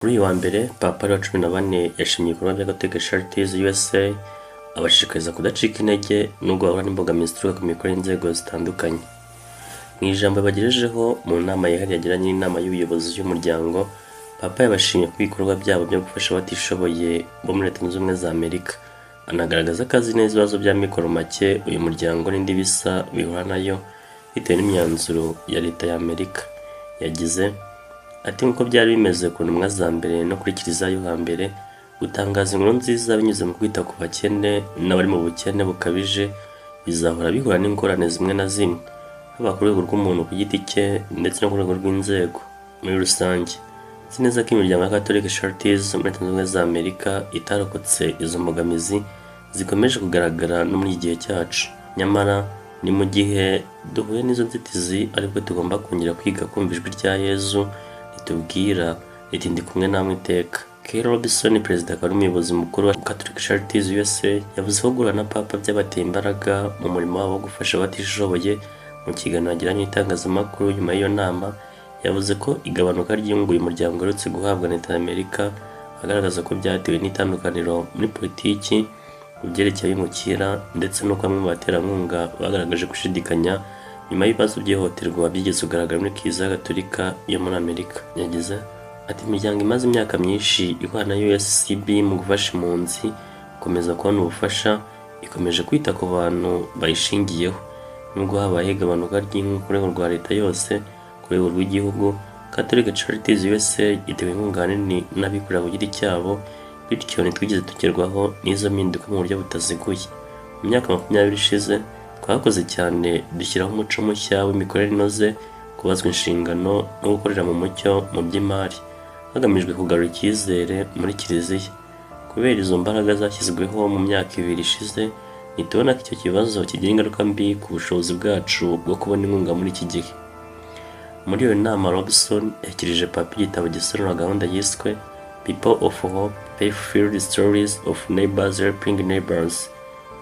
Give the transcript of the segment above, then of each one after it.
Kuri uyu wa mbere, Papa Leo wa XIV yashimye ibikorwa bya Catholic Charities USA, abashishikariza kudacika intege nubwo bahura n'imbogamizi zituruka ku mikorere y'inzego zitandukanye. Mu ijambo yabagejejeho mu nama yihariye yagiranye n'inama y'ubuyobozi y'umuryango, Papa yabashimiye ku bikorwa byabo byo gufasha abatishoboye bo muri Leta Zunze Ubumwe za Amerika, anagaragaza ko azi neza ibibazo by'amikoro make uyu muryango n'indi bisa bihura nayo bitewe n'imyanzuro ya Leta ya Amerika. Yagize ati: "Nk'uko byari bimeze ku ntumwa za mbere no kuri Kiliziya yo hambere, gutangaza inkuru nziza binyuze mu kwita ku bakene n'abari mu bukene bukabije bizahora bihura n'ingorane zimwe na zimwe, haba ku rwego rw'umuntu ku giti cye ndetse no ku rwego rw'inzego muri rusange. Nzi neza ko imiryango ya Catholic Charities muri Leta Zunze Ubumwe za Amerika itarokotse izo mbogamizi zikomeje kugaragara no muri iki gihe cyacu. Nyamara ni mu gihe duhuye n'izo nzitizi aribwo tugomba kongera kwiga kumva ijwi rya Yezu ritubwira riti: 'Ndi kumwe namwe iteka.'" Kelly Robson, perezida akaba n'umuyobozi mukuru wa Catholic Charities USA, yavuze ko guhura na Papa byabateye imbaraga mu murimo wabo wo gufasha abatishoboye. Mu kiganiro yagiranye n'itangazamakuru nyuma y'iyo nama, yavuze ko igabanuka ry'inkunga uyu muryango uherutse guhabwa na Leta ya Amerika, agaragaza ko byatewe n'itandukaniro muri politiki ku byerekeye abimukira, ndetse n'uko bamwe mu baterankunga bagaragaje gushidikanya nyuma y'ibibazo by'ihohoterwa byigeze kugaragara muri Kiliziya Gatolika yo muri Amerika. Yagize ati: "Imiryango imaze imyaka myinshi ikorana na USCB mu gufasha impunzi gukomeza kubona ubufasha, ikomeje kwita ku bantu bayishingiyeho. Nubwo habaye igabanuka ry'inkunga ku rwego rwa leta yose, ku rwego rw'igihugu Catholic Charities USA itewe inkunga ahanini n'abikorera ku giti cyabo, bityo ntitwigeze tugerwaho n'izo mpinduka mu buryo butaziguye. Mu myaka 20 ishize twakoze cyane dushyiraho umuco mushya w'imikorere inoze, kubazwa inshingano no gukorera mu mucyo mu by'imari, hagamijwe kugarura icyizere muri Kiliziya. Kubera izo mbaraga zashyizweho mu myaka 2 ishize, ntitubona ko icyo kibazo kigira ingaruka mbi ku bushobozi bwacu bwo kubona inkunga muri iki gihe." Muri iyo nama, Robson yashyikirije Papa igitabo gisobanura gahunda yiswe People of Hope: Faith-Filled Stories of Neighbors Helping Neighbors,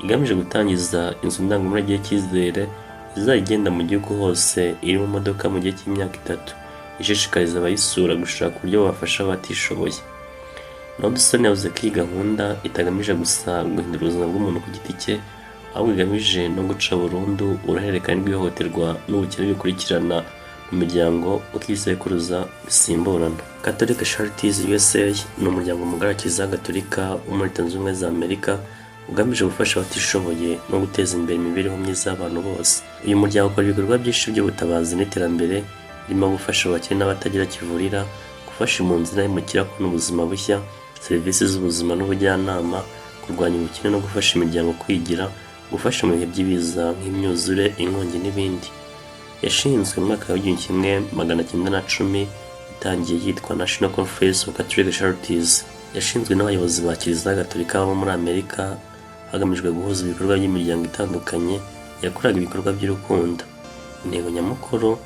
igamije gutangiza inzu ndangamurage y'icyizere izajya igenda mu gihugu hose iri mu modoka mu gihe cy'imyaka 3, ishishikariza abayisura gushaka uburyo bafasha abatishoboye. Robson yavuze ko iyi gahunda itagamije gusa guhindura ubuzima bw'umuntu ku giti cye, ahubwo igamije no guca burundu uruhererekane rw'ihohoterwa n'ubukene bikurikirana mu miryango uko ibisekuruza bisimburana. Catholic Charities USA ni umuryango mugari wa Kiliziya Gatolika wo muri Leta Zunze Ubumwe za Amerika ugamije gufasha abatishoboye no guteza imbere imibereho myiza y'abantu bose. Uyu muryango ukora ibikorwa byinshi by'ubutabazi n'iterambere, birimo gufasha abakene n'abatagira kivurira, gufasha impunzi n'abimukira kubona ubuzima bushya, serivisi z'ubuzima n'ubujyanama, kurwanya ubukene no gufasha imiryango kwigira, gufasha mu bihe by'ibiza nk'imyuzure, inkongi n'ibindi. Yashinzwe mu mwaka w'1910, itangiye yitwa National Conference of Catholic Charities. Yashinzwe n'abayobozi ba Kiliziya Gatolika bo muri Amerika, hagamijwe guhuza ibikorwa by'imiryango itandukanye yakoraga ibikorwa by'urukundo. Intego nyamukuru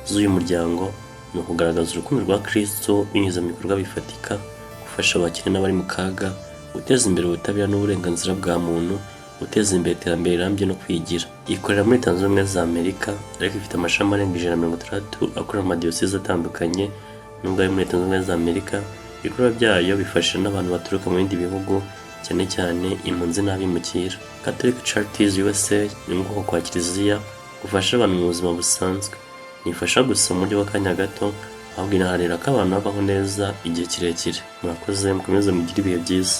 z'uyu muryango ni ukugaragaza urukundo rwa Kristo binyuze mu bikorwa bifatika, gufasha abakene n'abari mu kaga, guteza imbere ubutabera n'uburenganzira bwa muntu, guteza imbere iterambere rirambye no kwigira. Ikorera muri Leta Zunze Ubumwe za Amerika, ariko ifite amashami arenga 160 akorera mu madiyoseze atandukanye. Nubwo ari muri Leta Zunze Ubumwe za Amerika, ibikorwa byayo bifasha n'abantu baturuka mu bindi bihugu, cyane cyane impunzi n'abimukira. Catholic Charities USA ni mu bwoko kwa Kiliziya gufasha abantu mu buzima busanzwe. Ntifasha gusa mu buryo bw'akanya gato, ahubwo inaharanira ko abantu babaho neza igihe kirekire. Murakoze, mukomeze mugire ibihe byiza.